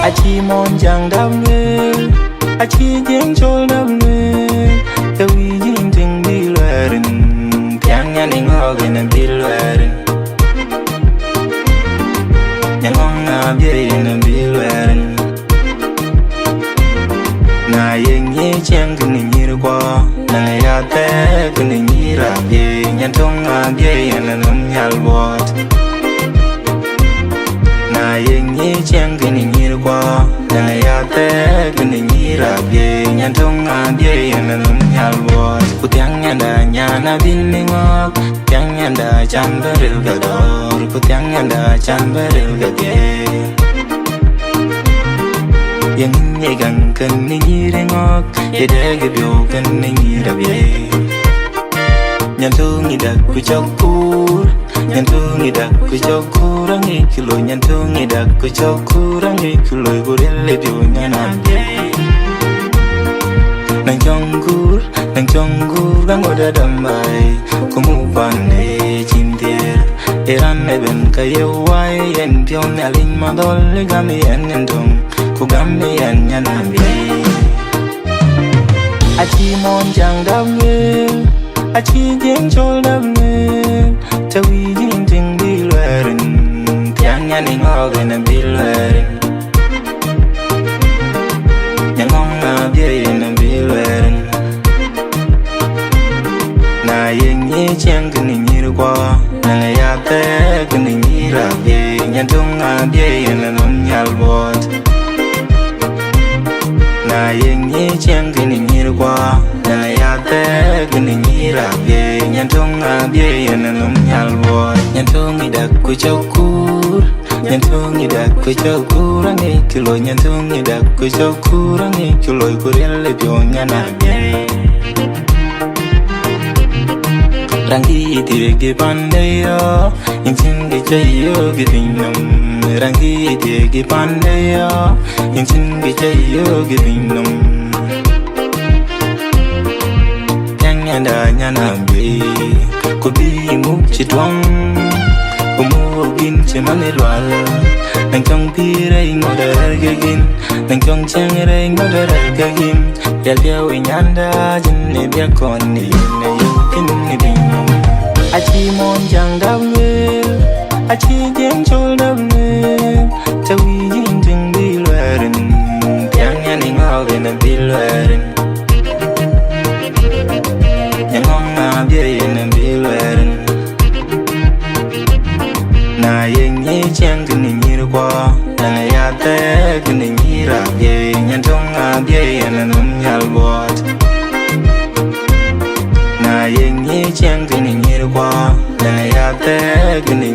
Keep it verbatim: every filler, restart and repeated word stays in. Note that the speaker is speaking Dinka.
Acï Muɔnyjäŋ dap lueel, acï Jiëŋ col dap lueel, të wïc yïn tïŋ bï luɛɛr rin, thiäŋ nyan ë ŋɔ̈ɔ̈k yen abï luɛɛr rin. Nyan ŋɔ̈ŋ abï yen abï luɛɛr rin. Na ye ŋic ciɛɛŋ kënë nyïïr kuɔ, na ya thɛɛr kënë nyïïr abï, nyan töŋ abï yen anhom nhial buɔɔt. Na ye ŋic ciɛɛŋ kënë nyïïr kuɔ, na ya thɛɛr kënë nyïïr abï, nyan töŋ abï yen anhom nhial buɔɔt. Ku thiäŋ nyanda nyan abï ŋɔ̈ɔ̈k, thiäŋ nyanda can bï ril ke dɔ̈ɔ̈r, ku thiäŋ nyanda can bï ril ke dhiëëth. Ye ŋic gaŋ kënë nyïïr ŋɔ̈ɔ̈k, ye dɛɛk biöök kënë nyïïr abï. Nyan töŋ ë dak ku cɔk kuur, nyan töŋ ë dak ku cɔk kuur, aŋic kë loi, nyan töŋ ë dak ku cɔk kuur, aŋic kë loi, ku ril ë biöök nyan abï. Naŋ cɔŋ kuur, naŋ cɔŋ kuur, ka ŋot adɔm baai, ku muk pan ë cin thiëër. Ë raan ëbɛ̈n ka ye wai, yen piɔ̈u Nhialic madhɔl, ë gam yɛn yen töŋ, ku gam yɛn nyan abï. Acï Muɔnyjäŋ dap lueel, acï Jiëŋ col dap lueel, të wïc yïn tïŋ bï luɛɛr rin, thiäŋ nyan ë ŋɔ̈ɔ̈k yen abï luɛɛr rin. Nyan ŋɔ̈ŋ abï yen abï luɛɛr rin. Na ye ŋic ciɛɛŋ kënë nyïïr kuɔ, na ya thɛɛr kënë nyïïr abï, nyan töŋ abï yen anhom nhial buɔɔt. Na ye ŋic ciɛɛŋ kënë nyïïr kuɔ, na ya thɛɛr kënë nyïïr abï, nyan töŋ abï yen anhom nhial buɔɔt. Nyan töŋ ë dak ku cɔk kuur, nyan töŋ ë dak ku cɔk kuur, aŋic kë loi, nyan töŋ ë dak ku cɔk kuur, aŋic kë loi, ku ril ë biöök nyan abï. Raan kï thiëëk ë pande yɔ, yïn cïn kë ca yök ë piny nɔm. Raan kï thiëëk ë pande yɔ, yïn cïn kë ca yök ë piny nɔm. Thiäŋ nyanda nyan abï, ku bï muk cï tuɔŋ, ku muk yïn cï man ë lual. Naŋ cɔŋ pïïr ë ŋot rɛ̈ɛ̈r ke yïn, naŋ cɔŋ ciɛɛŋ ë ŋot rɛ̈ɛ̈r ke yïn. Riɛl piɔ̈u ë nyanda, jin ë biäk kɔn ë yen ë yök kën ë piny. Acï Muɔnyjäŋ dap lueel, acï Jiëŋ col dap lueel, të wïc yïn tïŋ bï luɛɛr rin, thiäŋ nyan ë ŋɔ̈ɔ̈k yen abï luɛɛr rin. Nyan ŋɔ̈ŋ abï yen abï luɛɛr rin. Na ye ŋic ciɛɛŋ kënë nyïïr kuɔ, na ya thɛɛr kënë nyïïr abï, nyan töŋ abï yen anhom nhial buɔɔt. Na ye ŋic ciɛɛŋ kënë nyïïr kuɔ, na ya thɛɛr kënë